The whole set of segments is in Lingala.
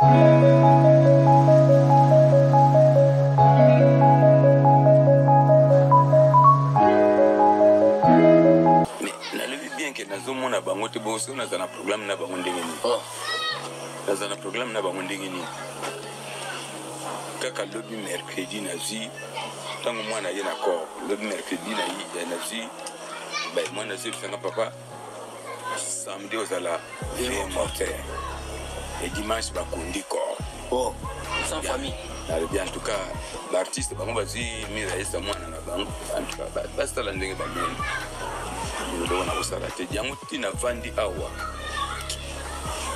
Mais nalobi bien ke nazomona bango te bongo soki naza na programme na bango ndenge nini oh. Naza na programme na bango ndenge nini? Kaka lobi mercredi nazwi ntango mwana ye na corps, lobi mercredi nazwi mwana azwi nga papa samedi ozala veille mortuaire et dimanche bakundi corps. Oh, sans famille. Nalobi en tout cas baartiste bango bazwi mira yesa mwana na bango, en tout cas basala ndenge bamoni, eloko na kosala te yango ntina vandi awa.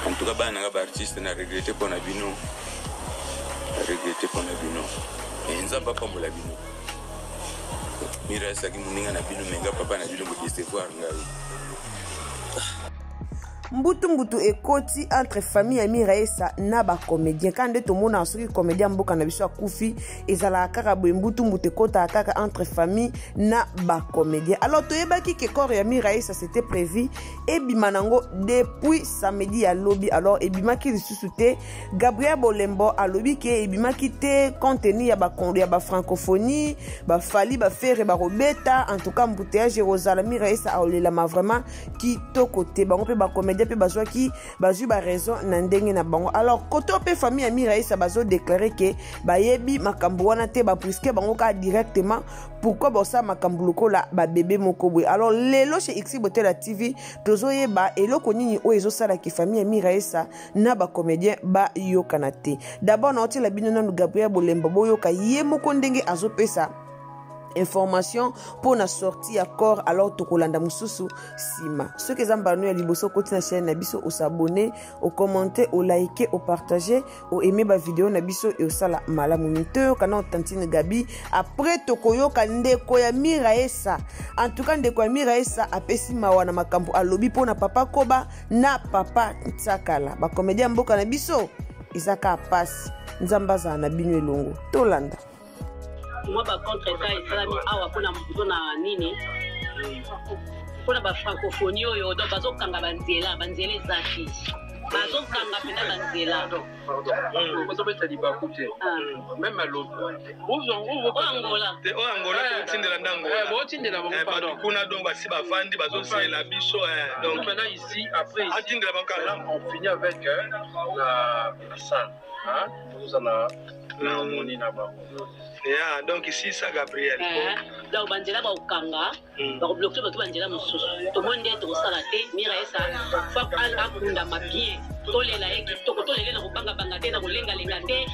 En tout cas bana nanga baartiste, na regrete mpo na bino, na regrete mpo na bino. E Nzambe apambola bino. Mira asaki moninga na bino, menga papa na bino, bodecevoir ngai. Mbutu mbutu ekoti entre famille ya Miraesa na bacomédien. Kaka nde tomonaka soki comédien ya mboka na biso akufi, ezalaka kaka boye, mbutu mbutu ekotaka kaka entre famille na bacomédien. Alors toyebaki ke corps ya Miraesa, c'était prévu ebima nango depuis samedi ya lobi. Alors ebimaki lisusu te. Gabriel Bolembo alobi ke ebimaki te compte tenu ya bafrancophonie, bafali, bafere bakobeta. En tout cas embouteillage ekozala, Miraesa aolelama vraiment kitoko te. Bango mpe bacomédien mpe bazwaki, bazwi baraison na ndenge na bango. Alors koto mpe famille ya Miraesa bazodeklare ke bayebi makambo wana te, babriske bango kaka directement. Pourquoi bosala makambo lokola babebe moko boye? Alors lelo chez Xi Botela TV tozoyeba eloko nini oyo ezosalaki famille ya Miraesa na bacomédien bayokana te. D'abord naotiela bino nanu Gabriel Bolembo, boyoka ye moko ndenge azopesa information mpo na sortie ya corps. Alors tokolanda mosusu nsima. Soki eza mbano ya liboso okoti na chaîne na biso, osabone, okommente, olike, opartage, oaime bavideo na biso, eosala malamu mingi. Toyoka na tantine Gabi, après tokoyoka ndeko ya Miraesa. En tout cas ndeko ya Miraesa apesi mawa na makambo alobi mpo na papa Koba na papa Ntsakala, bacomédien ya mboka na biso. Eza kaka pasi, Nzambe azala na bino elongo. Tolanda. Mwa bacontretemps esalami awa mpona mpona nini? Mpona bafrancophonie oyo. Donc bazokanga banzela, banzela eza te, bazokanga mpenza banzela. Ozobeta libaku te, même alobi. Oyo Angola. Te, oyo Angola totindela nde Angola. Botindela bango. Bato kuna donc basi bavandi, bazozela biso. Donc maintenant ici, après ici, atindela bango kala. On finit avec la salle, hein, tozala na harmonie na bango. Yeah, donc ici ça Gabriel. Donc banzela bakokanga, bakobloke bato banzela mosusu. Tomoni nde tokosala te. Miraesa fa akundama bien, tolela ye kitoko, tolela na kobangabanga te, na kolengalenga te.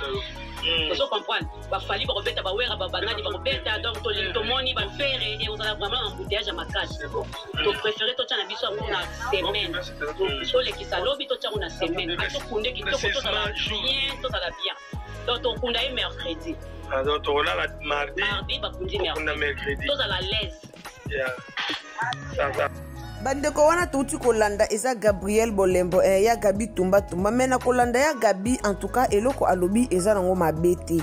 Ozo comprendre, bafali bakobeta, bawera, babanani bakobeta. Donc tomoni bafere, ekozala vraiment embouteillage ya makasi. Topréféré totya na biso yango na semaine, tolekisa lobi, totya yango na semaine, atokunde kitoko, tozala bien, tozala bien. Donc tokunda ye mercredi. Ah, donc tokolala mardi. Mardi bakundi. Tokunda mercredi, tozala l'aise. Yeah. Ça va. Bandeko wana touti kolanda eza Gabriel Bolembo, ya Gabi Tumbatumba. Me na kolanda ya Gabi, en tout cas eloko alobi eza nango mabe te.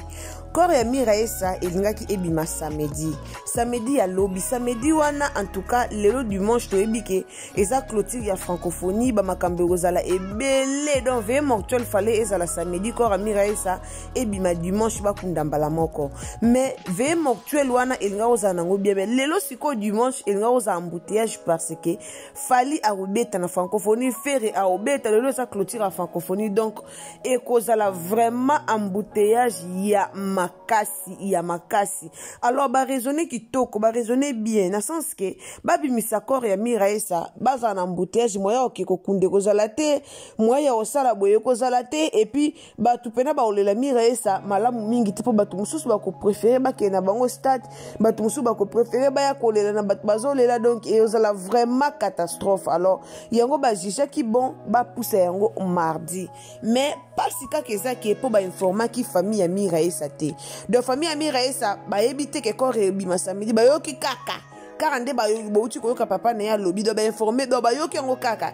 Corps ya Miraesa elingaki ebima samedi, samedi ya lobi, samedi wana. En tout cas lelo dimanche toyebi ke eza clôture ya francophonie, bamakambo ekozala ebele. Donc veille mortuaire fallait ezala samedi, corps ya Miraesa ebima dimanche, bakunda mbala moko. Mais veille mortuaire wana elingaki kozala nango bien. Mais lelo sikoyo dimanche elingaki kozala embouteillage, parce que Fali akobeta na francophonie, Fere akobeta. Lelo eza clôture ya francophonie, donc ekozala vraiment embouteillage ya makasi, ya makasi. Alors baraisonne kitoko, baraisonne bien na sens ke babimisa corps ya Miraesa, bazala na embouteillage, moya oke kokunda ekozala te, moya ya kosala boye ekozala te. Et puis bato mpena bakolela Miraesa malamu mingi te, mpo bato mosusu bakopréféré bakende na bango stade, bato mosusu bakopréféré baya kolela na bato bazolela. Donc ekozala vraiment catastrophe. Alors yango bajugeaki bon bapusa yango mardi. Mais mpasi kaka eza ke mpo bainformaki famille ya Miraesa te. Donc famille ya Miraesa bayebi te ke corps ebima samedi. Bayoki kaka kaka nde bauti koyoka papa na ye alobi. Donc bainforme, donc bayoki yango kaka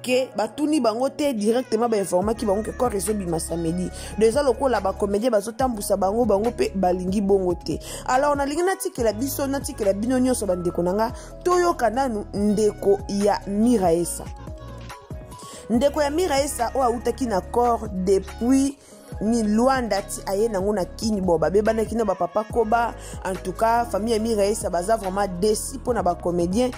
ke batuni bango te, directement bainformaki bango ke corps ezobima samedi. Donc eza lokola bacomédien bazotambusa bango, bango mpe balingi bongo te. Alors nalingi natikela biso, natikela bino nyonso bandeko na nga, toyoka nanu ndeko ya Miraesa. Ndeko ya Miraesa oyo awutaki na corps depuis ni Luanda ti aye nango na Kini. Bon, babebanaki na bapapa Koba. En tout cas, famille ya Miraesa baza vraiment déçu mpona bacomédien.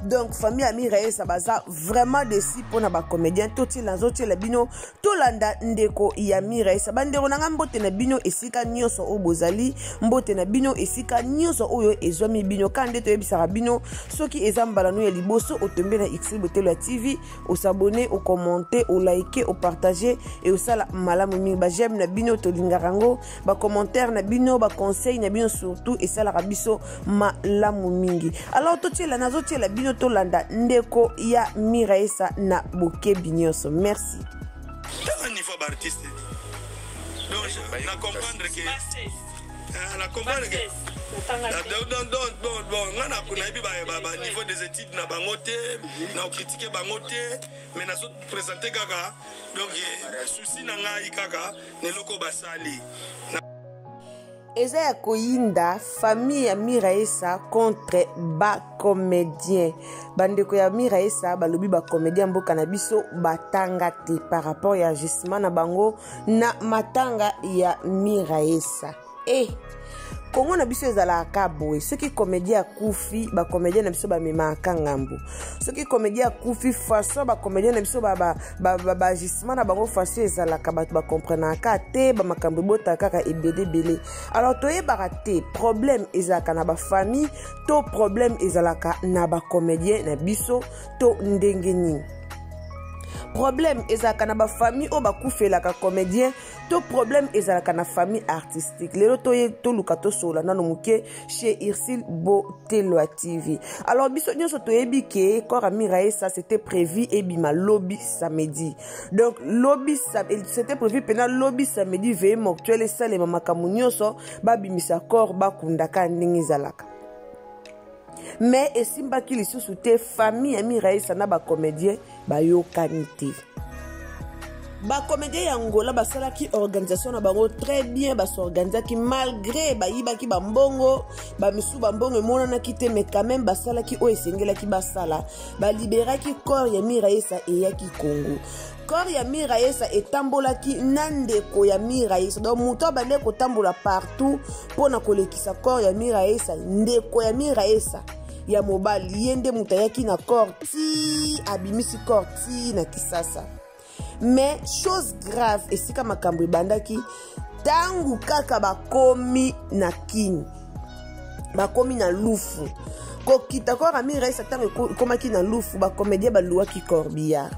Donc famille ya Miraesa baza vraiment déçu mpona bacomédien. Totiela, nazotiela bino, tolanda ndeko ya Miraesa. Bandeko na nga, mbote na bino esika nyonso oyo bozali, mbote na bino esika nyonso oyo ezwami bino. Kaka nde toyebisaka bino, soki eza mbala no ya liboso otombe na Xri Botelo ya TV, osabonner, ocommenter, oliker, opartager e osala malamu mingi. Baj'aime na bino tolingaka yango, bacommentaire na bino, baconseil na bino surtout esalaka biso malamu mingi. Alors totiela, nazotiela bino, tolanda ndeko ya Miraesa na bokebi nyonso. Merci. Tala niveau ya baartiste. Donc na comprendre que na comprendre que donc bon, nga nayebi baniveau des études na bango te, na kocritiquer bango te, mais nazoprésente kaka. Donc souci na ngai kaka na eloko basali. Eza ya koyinda, famille ya Miraesa contre bacomédien. Bandeko ya Miraesa balobi bacomédien mboka na biso batanga te par rapport ya agissement na bango na matanga ya Miraesa. E Kongo na biso ezalaka boye: soki comédien akufi, bacomédien na biso bamemaka ngambo. Soki comédien akufi, façon bacomédien na biso baagissement na bango, façon ezalaka, bato bacomprenaka te, bamakambo ebotaka kaka ebele ebele. Alors toyebaka te problème ezalaka na bafamille to problème ezalaka na bacomédien na biso to ndenge nini. Problème ezalaka na bafamille oyo bakufelaka comédien to problème ezalaka na famille artistique. Lelo toye toluka tosolola nano moke chez Ursile Botelwa TV. Alors biso nyonso toyebi ke corps ya Miraesa, c'était prévu ebima lobi samedi. Donc lobi c'était prévu mpena lobi samedi, veillée mortuaire esalema, makambo nyonso, babimisa corps, bakundaka ndenge ezalaka. Mais esimbaki lisusu te. Famille ya Miraesa na bacomédien bayokani te. Bacomédien ya Angola basalaki organisation na bango très bien, basorganizaki malgré bayibaki bambongo bamisu, bambongo emonanaki te, mais quand même basalaki oyo esengelaki basala. Baliberaki corps ya Miraesa, eyaki Congo. Corps ya Miraesa etambolaki na ndeko ya Miraesa. Donc moto abandaki kotambola partout mpona kolekisa corps ya Miraesa, ndeko ya Miraesa ya mobali. Ye nde moto ayaki na corps ti abimisi corps ti na Kisasa. Mais chose grave, esika makambo ebandaki, ntango kaka bakomi na Kini, bakomi na Lufu, kokita corps ya Miraesa, ntango ekomaki na Lufu, bacomédien baluwaki corbillard.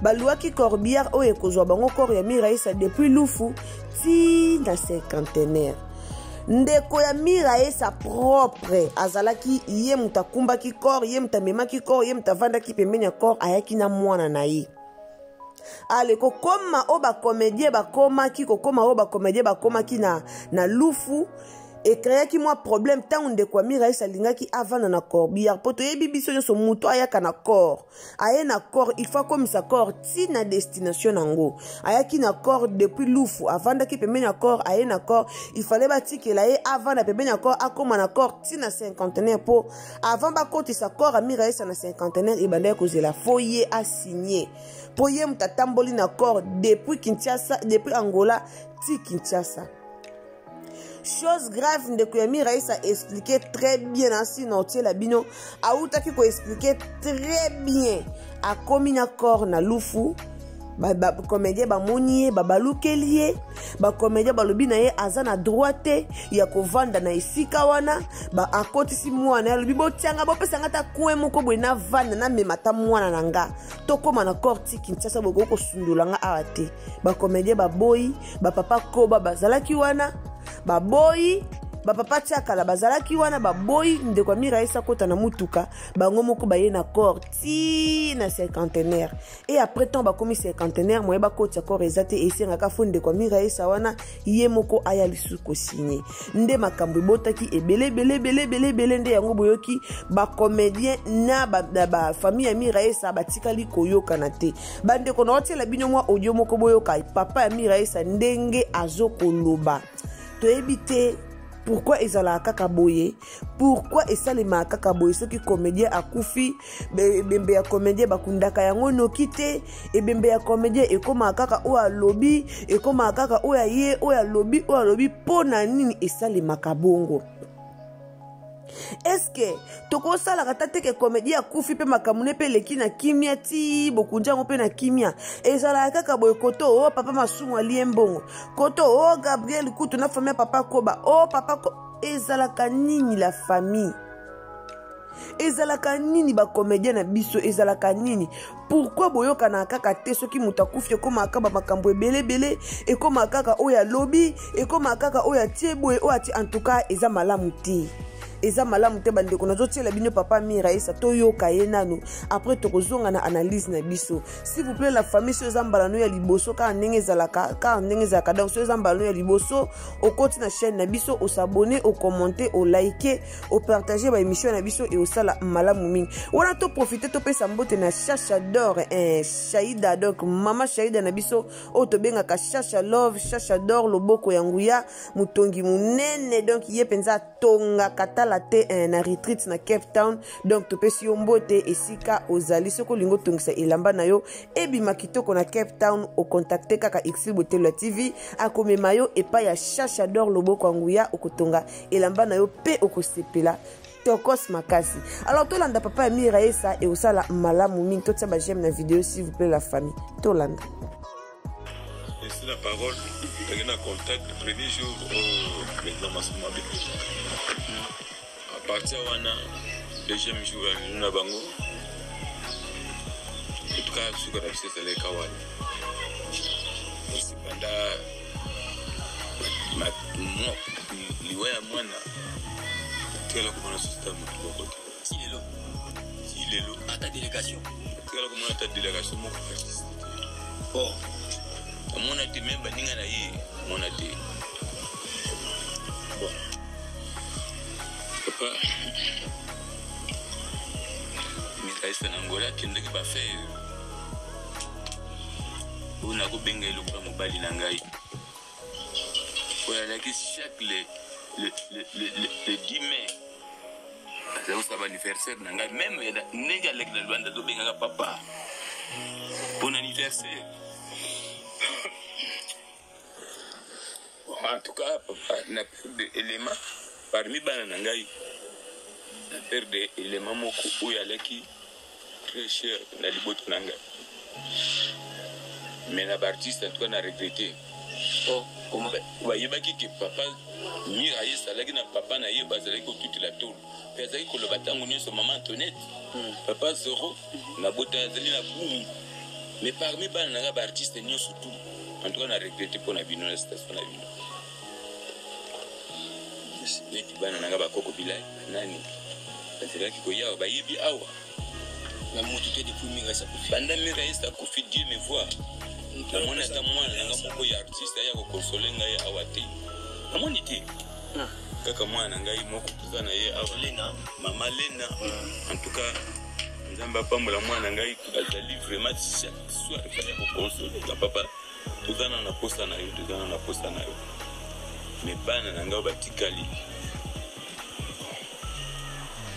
Baluwaki corbillard oyo ekozwa bango corps ya Miraesa depuis Lufu ti na Cinquantenaire. Ndeko ya Miraesa propre azalaki ye moto akumbaki corps, ye moto amemaki corps, ye moto avandaki pembeni ya corps, ayaki na mwana na ye. Ale kokóma oyo bacomédien bakomaki, kokóma oyo bacomédien bakomaki na Lufu, ecréaki mwa problème ntango ndeko ya Miraesa alingaki avanda na corbillard, mpo toyebi biso nyonso, moto ayaka na corps, aye na corps, il faut akomisa corps ti na destination nango. Ayaki na corps depuis Lufu, avandaki pembeni ya corps, aye na corps, il fallait batikela ye avanda pembeni ya corps, akóma na corps ti na Cinquantenaire, mpo avant bakotisa corps ya Miraesa na Cinquantenaire, ebandaki kozela fo ye asigne, mpo ye moto atamboli na corps depuis Kinshasa, depuis Angola ti Kinshasa. Chose grave, ndeko ya Miraisa expliqué très bien na nsi na otiela bino, awutaki koexpliquer très bien. Akomi na corps na Lufu, bacomédien bamoni ye, babalukeli ye. Bacomédien balobi na ye aza na droit te ya kovanda na esika wana. Akotisi mwana ye, alobi: "Botianga, bopesanga ata coin moko boye, navanda, namema ata mwana na nga, tokóma na corps ti Kinshasa, bokoki kosundola nga awa te." Bacomédien baboyi. Bapapa Koba bazalaki wana, baboyi. Bapapa Tiakala bazalaki wana, baboyi. Ndeko ya Miraesa akota na mutuka, bango moko baye na corps ti na Cinquantenaire. Et après, ntango bakomi Cinquantenaire, moye bakotisa corps eza te. Esengaka fo ndeko ya Miraesa wana ye moko aya lisusu kosigner. Nde makambo ebotaki ebele ebele ebele ebele ebele. Nde yango boyoki bacomédien na bafamille ya Miraesa batikali koyokana te. Bandeko, na otiela bino mwa audio moko, boyoka papa ya Miraesa ndenge azokoloba. Toyebi te. Pourquoi ezalaka kaka boye? Pourquoi esalemaka kaka boye? Soki comédien akufi, ebembe ya comédien bakundaka yango noki te. Ebembe ya comédien ekomaka kaka oyo alobi, ekomaka kaka oyo aye, oyo alobi, oyo alobi. Mpo na nini esalemaka bongo? Eske tokosalaka ata teke komedi akufi mpe makambo ne mpe eleki na kimia ti bokundi yango mpe na kimia? Ezalaka kaka boye. Koto o oh, papa Masumu alie mbongo, koto o oh, Gabriel kutu na famille ya papa Koba o oh, papa ko... Ezalaka nini, la famille? Ezalaka nini, bacomédien na biso? Ezalaka nini? Pourquoi boyokanaka kaka te? Soki moto akufi, ekomaka bamakambo ebeleebele, ekomaka kaka oyo alobi, ekomaka kaka oyo atie boye, oyo atie. En tout cas, eza malamu te, eza malamu te. Bandeko, nazotiela bino papa Miraesa, toyoka ye nanu, après tokozonga na analyse na biso. S'il vous plaît, la famille, so eza mbala no ya liboso, kaka ndenge ezalaka, kaka ndenge ezalaka. Donc so eza mbala no ya liboso okoti na chaîne na biso, osabonner, ocommenter, oliker, opartager baémission na biso, eosala malamu mingi. Wana toprofiter, topesa mbote na Chacha d'Or, eh, Shaida. Donc mama Shaida na biso oyo tobengaka Chacha Love, Chacha d'Or, loboko ya nguya, motongi monene. Donc ye mpenza atongaka tala te, eh, na Retreat na Cape Town. Donc topesi yo mbote esika ozali. Soki olingi otongisa elamba na yo ebima kitoko na Cape Town, ocontacter kaka Exil Botelo ya TV, akomema yo epai ya Chacha d'Or, loboko ya nguya. Okotonga elamba na yo mpe okosepela tokos makasi. Alors tolanda papa ya Miraesa, ekosala malamu mingi. Totia baj'aime na video, s'il vous plaît, la famille. Tolanda. Laissez la parole. Tu na contact le premier jour au président Masumabe. À partir wana, deuxième jour ya lelo na bango, en tout cas suka na biso ezalaki wana. Esi banda liwa ya mwana, tikala komona société ya motu moko te. Ti lelo? Ti lelo. Ata délégation? Tikala komona ata délégation moko artiste te. Oh. Amona te, même baninga na ye amona te. Bon, papa Mikaisa na Ngola akendaki baaffaire oyo nakobenga ye lokola mobali na ngai, oyo azalaki chaque le 10 mai azali kosala baanniversaire na ngai. Même ndenge aleki na Lwanda, azobengaka papa bon anniversaire. Bon, en tout cas, papa, na perdre élément parmi bana na ngai, na perdre élément moko oyo alaki très cher na libota na ngai. Mais na baartiste, en tout cas na regretter. Oh, comment? Bayebaki ke papa Mira ye ezalaki na papa na ye, bazalaki kotutela tolo mpe azalaki koloba ntango nyonso mama Antoinette, papa Zoro nabota azali na Bumu. Mais parmi bana na ngai baartiste nyonso tout, en tout cas na regretter mpo na bino, na situation na bino. Neti bana na ngai bakoko bilai nani bazalaki koya awa, bayebi awa. Na motu te depuis Mira akufi? Banda Mira esi akufi, Dieu me voit, namoni ata mwana na ngai moko ya artiste aya koconsoler ngai awa te, namoni te. Kaka mwana na ngai moko toza na ye awa. Lena. Mama Lena. En tout cas, Nzambe apambola mwana na ngai. Azali vraiment chaque soir baya koconsoler nga: "Papa, toza na posa na yo, toza na posa na yo." Mais bana na ngai oyo batikali,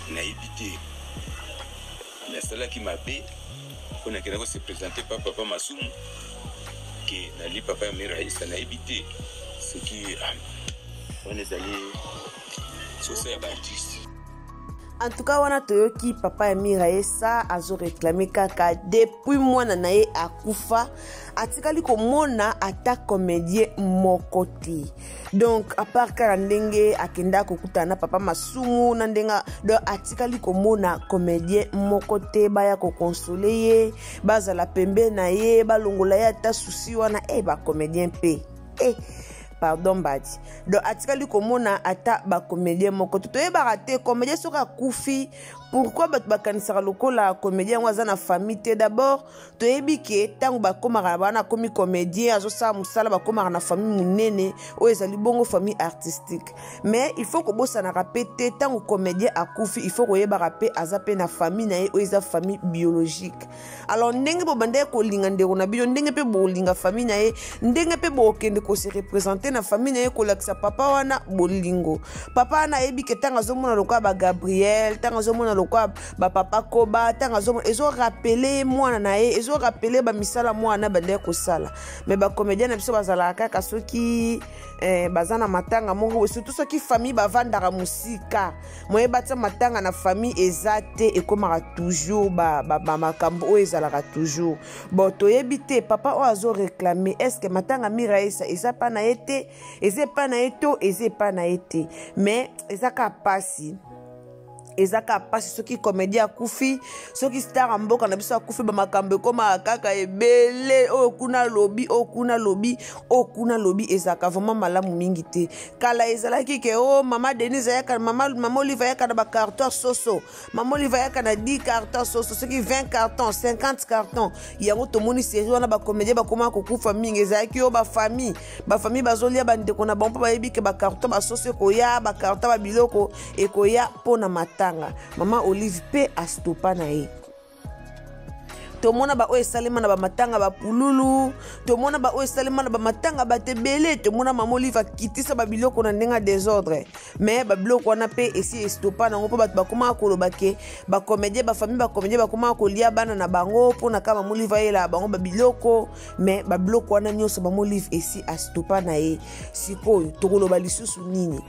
nayebi te nasalaki mabe mpo nakenda kose présenter pa papa Masumu ke nali papa ya Miraisa. Nayebi te soki wana ezali soso ya baartiste. En tout cas, wana toyoki papa ya Miraesa azoréclamer kaka depuis mwana na ye akufa, atikali komona ata comédien moko te. Donc à part kaka ndenge akenda kokutana na papa Masumu na ndenge, donc atikali komona comédien moko te baya koconsoler ye, bazala pembe na ye, balongola ye ata souci wana. E bacomédien mpe, e pardon mbadi. Donc atikali komona ata bacomédien moko te. Toyebaka te, comédien soki akufi Pourquoi bato bakanisaka lokola comédien yango aza na famille te? D'abord toyebi ke ntango bakomaka bana akomi comédien, azosala mosala, bakomaka na famille monene oyo ezali bongo famille artistique. Mais il faut kobosanaka mpe te, ntango comédien akufi, il faut koyebaka mpe aza mpe na famille na ye oyo eza famille biologique. Alors ndenge bobandaki kolinga ndeko na bino, ndenge mpe bokolinga famille na ye, ndenge mpe bokokende kose represente na famille na ye, kolakisa papa wana bolingo. Papa wana ayebi ke ntango azomona lokola bagabriel, ntango azomona lokola bapapa koba, ntango azomona, ezorapele ye mwana na ye, ezorapele bamisala mwana bandaki kosala. Me bacomédien na biso bazalaka kaka soki baza na matanga moko, surtout soki famille bavandaka mosika, moye batia matanga na famille eza te, ekomaka toujours bamakambo ba oyo ezalaka toujours. Bon, toyebi te papa oyo azoreklame, estce matanga Miraesa eza epa na ye te, eza epa na ye to eza epa na ye te? Mais eza kaka pasi, eza kaka mpasi soki comédien akufi, soki star ya mboka na biso akufi, bamakambo ekomaka kaka ebele, oyo kuna alobi, oyo kuna alobi, oyo kuna alobi. Ezalaka vraiment malamu mingi te. Kala ezalaki ke o oh, mama Denise ayaka, mama Olive ayaka na bacarton ya soso, mama Olive ayaka na 10 carton soso, soki 20 carton, 50 carton. Yango tomoni serie wana, bacomédien bakomaka kokufa mingi. Ezalaki oyo bafamille, bafamille bazolia bandeko na bango mpo bayebi ke bacarton basoso ekoya, bacarton babiloko ekoya mpo na matanga. Mama Olive mpe astopa na ye. Tomona baoyo esalema na bamatanga bapululu, tomona baoyo esalema na bamatanga bato ebele. Tomona mama Olive akitisa babiloko na ndenge ya desordre, me babiloko wana mpe esi estopa nango, mpo bato bakomaka koloba ke bacomédien, bafamille bacomédien bakomaka kolia bana na bango mpo na ka mama Olive ayelaka bango babiloko. Me babiloko wana nyonso mama Olive esi astopa na ye. Sikoyo tokoloba lisusu nini?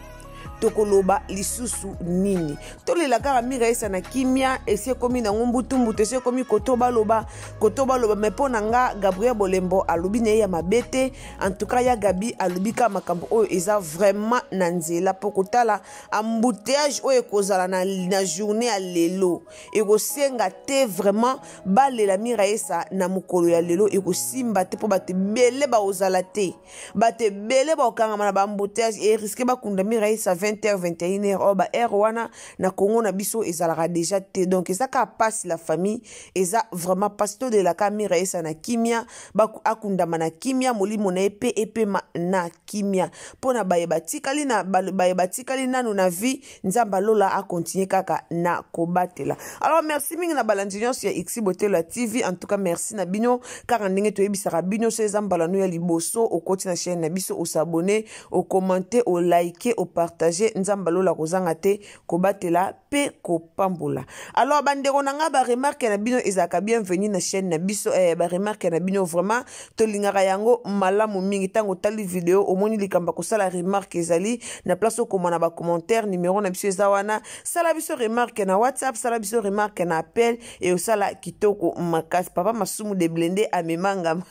Tokoloba lisusu nini? Tolela kaka Miraesa na kimia. Esi ekomi nango mbutumbutu, esi ekomi koto baloba, koto baloba. Me mpo na nga, Gabriel Bolembo alobi na ye ya mabe te. En tout cas ya Gabi alobi kaka makambo oyo eza vraiment na nzela, mpo kotala embouteillage oyo ekozala na journée ya lelo, ekosenga te vraiment balela Miraesa na mokolo ya lelo. Ekosimba te, mpo bato ebele bakozala te, bato ebele bakokangama na baembouteillage, eriske bakunda Miraesa 20h, 21h. Oyo ba heure wana na Congo na biso ezalaka déjà te. Donc eza kaka mpasi, la famille, eza vraiment mpasi. Todelaka Miraesa na kimia, akundama na kimia, molimo na ye mpe epema na kimia. Mpo na baye batikali na baye batikali nanu na vie, Nzambe alola akontinue kaka na kobatela. Alors merci mingi na balandi nyonso ya Xi Botelo ya TV. En tout cas merci na bino kaka ndenge toyebisaka bino, so eza mbala no ya liboso okoti na chaîne na biso, osabone, okomante, olike, opartage. Nzambe alola kozanga te kobatela mpe kopambola. Alors bandeko na nga, baremarke na bino ezalaka bienvenu na chaîne na biso. Baremarke na bino vraiment tolingaka yango malamu mingi. Ntango otali video, omoni likambo ya kosala remarke, ezali na place okoma na bacommentaire. Numero na biso eza wana, sala biso remarke na WhatsApp, sala biso remarke na appel, e osala kitoko makasi. Papa Masumu de Blende amema ngambo,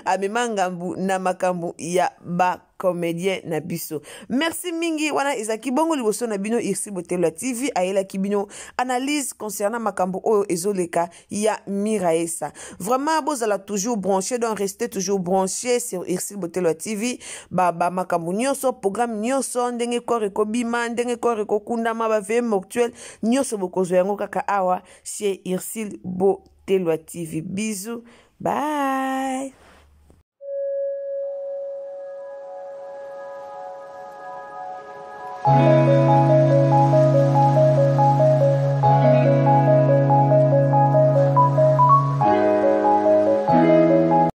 amema ngambu na makambo ya ba comédien na biso. Merci mingi. Wana ezalaki bongo liboso na bino Irsi Botelo ya TV, ayelaki bino analyse concernant makambo oyo ezoleka ya Miraesa. Vraiment bozala toujours branché, donc restez toujours branché sur Irsi Botelo ya TV. Ba makambo nyonso, programme nyonso, ndenge corps ekobima, ndenge corps ekokundama, ba veillée mortuelle nyonso, bokozwa yango kaka awa chez Irsil Botelo ya TV. Bisous, bye.